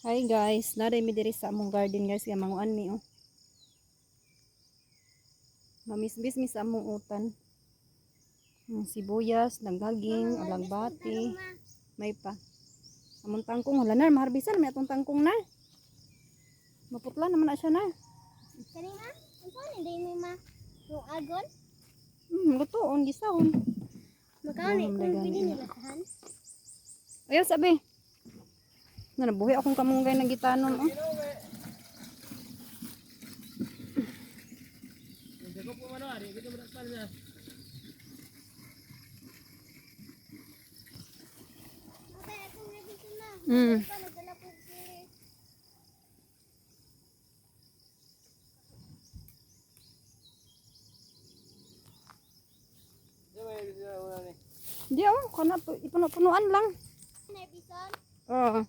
Hi guys, naa mi diri sa among garden, guys, kay manguan mi oh. Mamismis mi sa among utan. Ang sibuyas, nagaging, alagbati, may pa. Among tangkong wala na, maharbisan may atong tangkong na. Maputla naman na siya na. Kani ma? Unsa ni day mi ma? Yung agon? Lutoon, gisahon. Magkano Ano, kung gani pwede na. nila sahan? Ayaw sabi. Na nabuhi akong kamunggay na gitanon oh. Mabay akong nabison ma. Pa nagdala po sili. Di oh, kana ipuno-punuan lang. Nabison? Oo.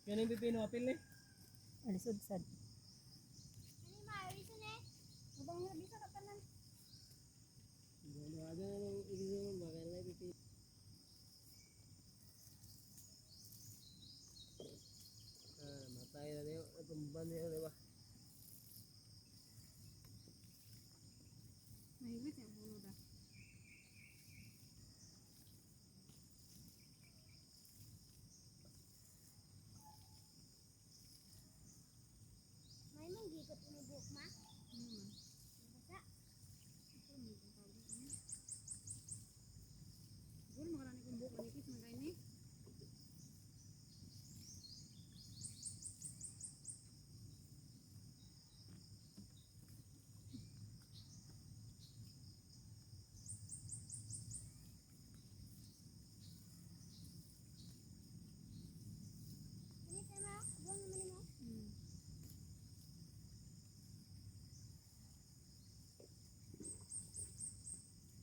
Yan yung pipino apil eh. Alisod sad. Kani ma, bison eh. Ubang bisa ka tanan. Ah, matay na niyo. Tumban niyo, di ba? Mahigit yung puno da. May mong gigot ini buhok ma. Basa. Siguro makarani kong buhok manipis man kayo ni. Kani ta ma, buhok naman nimo.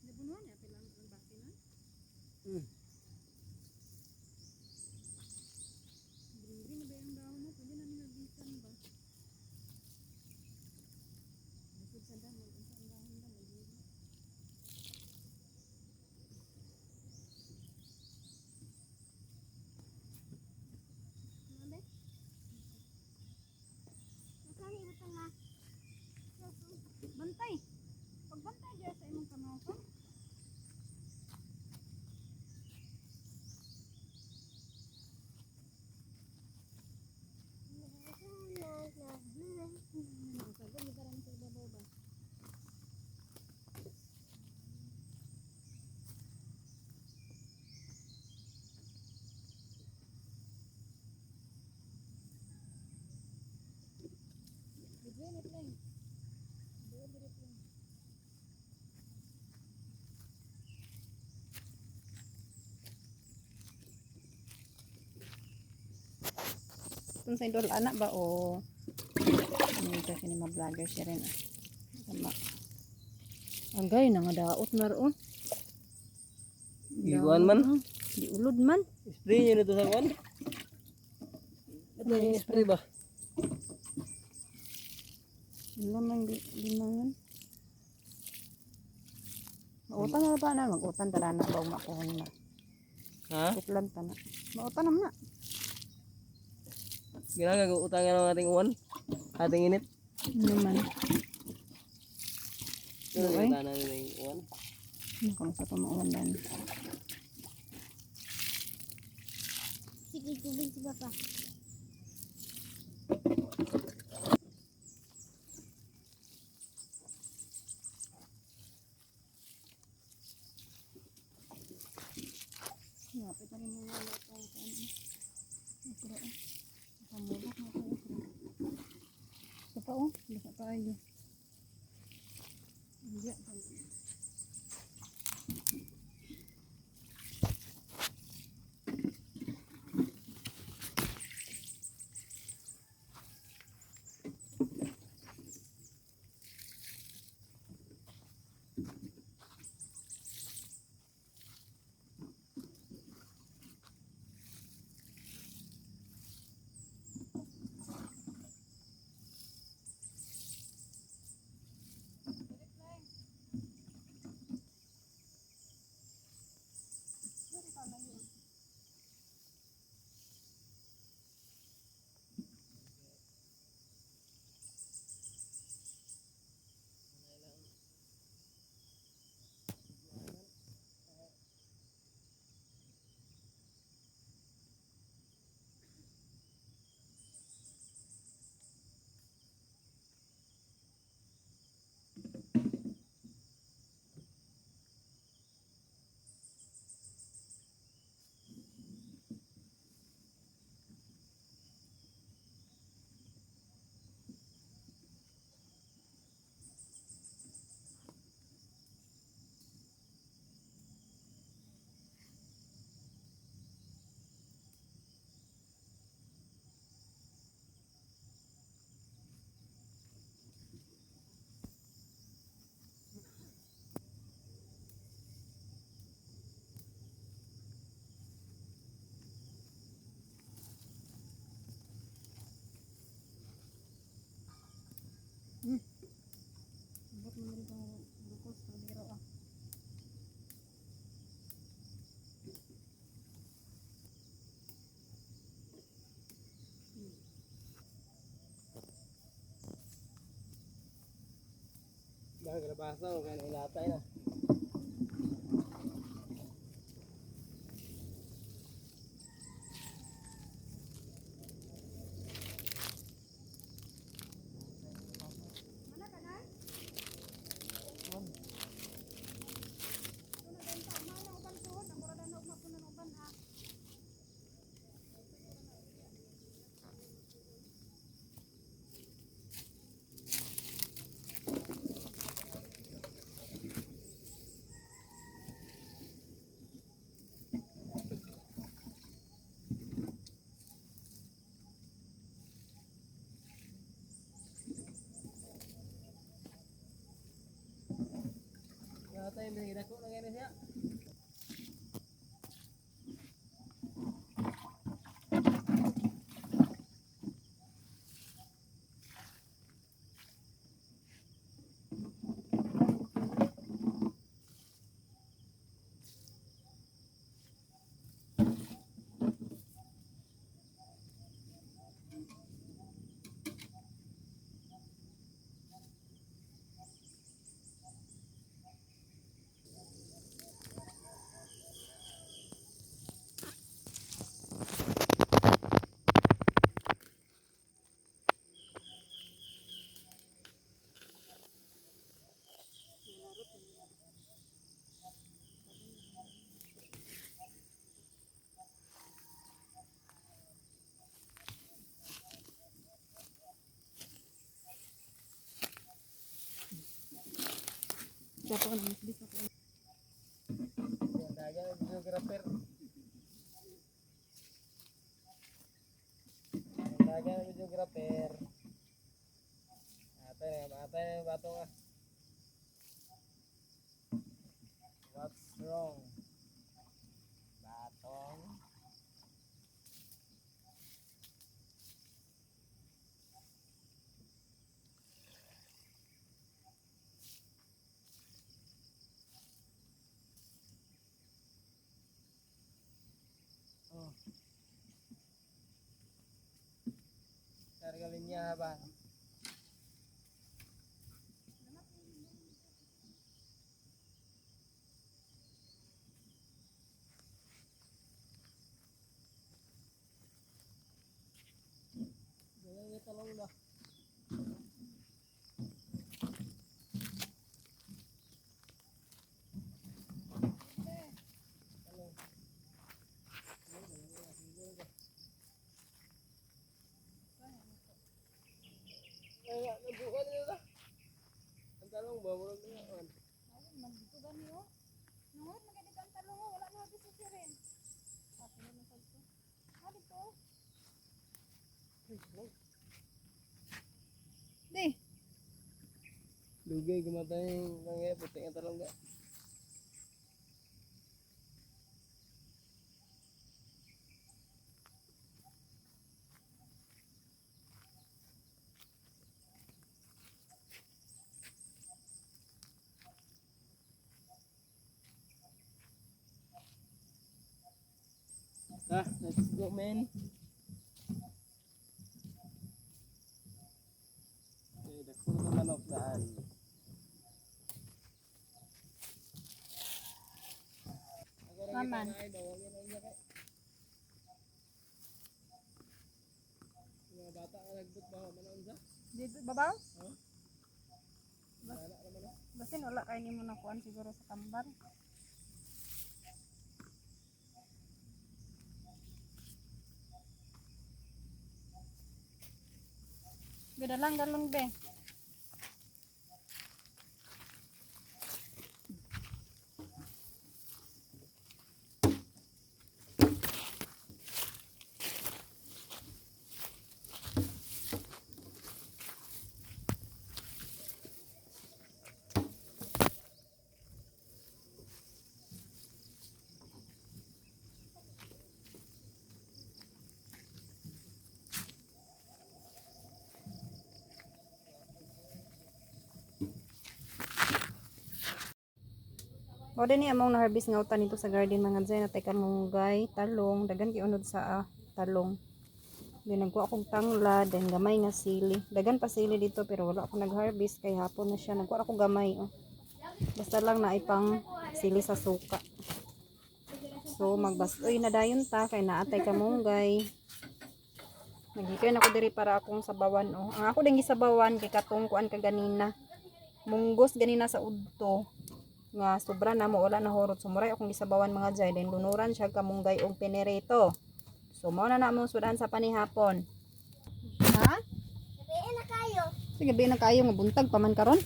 Nabunuan niya pila ang bati na. Green green na ba yung dahon mo? Pwede na ni harbisan ba? Lisod sa dahon, unsa ang dahon da magiri. Mabe. Magkano ibutang ma? Bantay. Pagbantay diya sa imong kamao. Sagol ni parang sa ibabaw ba? Bigyan ni Pleng. Doon diri, Pleng. Itong sa idol anak ba o ano ito kini mga vlogger siya rin ah. Tama. Agay, nangadaot na roon. Giguan man. Di ulod man. Spray niyo na to sa kuan. Ito yung spray ba? Wala man limangan. Mautan na ba na? Mag-utan tara na ba makuha na. Ha? Utlan ta na. Mautan naman na. Ginagawa utangan ng ating uwan. Ating init. Ano man. Ito Okay. yung utanan nila yung uwan. Ano kung sa pamaulan. Sige, tubig si papa. Lapit na rin mga wala itong ano. Okra eh. Pamulak na ito okra. Ito pa oh. Basta pa ayo. Hindi. Ba, kalabasa ko kaya ilatay na. Ilatay, may dako na gani siya. Dapat ko na bis ako. Yan, dagan ang videographer. Dagan ang videographer. Ate na, ate na, bato ka. What's wrong? Batong. Oh. Karga linya ba? Ganyan yung talong ba? Talong. Ay, nabuka nila ta. Ang talong ba? Murag na yun. Dito gani oh. Nungot magani ang talong oh. Wala na bisa si Ren. Ah, puno na sad to. Ah, dito. Di. Lugay, gumatay yung mga puti ang talong ga. Ah, let's go, man. Okay, dako na manok daan. Maman. Mga bata ka nagbut ba man unsa? Dito babaw? Huh? Wala naman ah. Basin wala kay nimo nakuan siguro sa tambar. Gada lang galong be. Mao din ni among na-harvest nga utan nito sa garden mga zay, natay kamunggay, talong, dagan kay unod sa talong. Then nagkuha akong tanglad, then gamay nga sili. Dagan pa sili dito pero wala ako nag-harvest kay hapon na siya. Nagkuha ako gamay oh. Basta lang na ipang sili sa suka. So magbasoy na dayon ta kay naatay kamunggay. Naghikay na ko diri para akong sabawan oh. Ang ako din gisabawan kay katong kuan kaganina. Munggos ganina sa udto nga sobra na mo, wala na horot. Sumuray akong gisabawan, mga jay, then lunuran siya kamunggay og penereto. So mao na na among sudan sa panihapon. Ha? Gabi na kayo. Sige, gabi na kayo nga buntag pa man karon.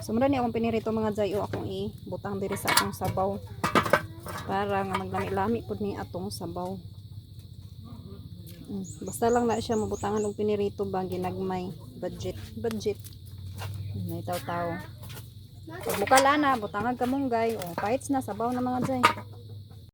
Sumra ni akong pinirito, mga jay, o akong ibutang diri sa akong sabaw. Para nga maglami-lami pud ni atong sabaw. Basta lang na siya mabutangan og pinirito ba, ginagmay. Budget, budget. May taw-taw. Pag mukala na, butangan kamunggay o pahits na sabaw na, mga jay.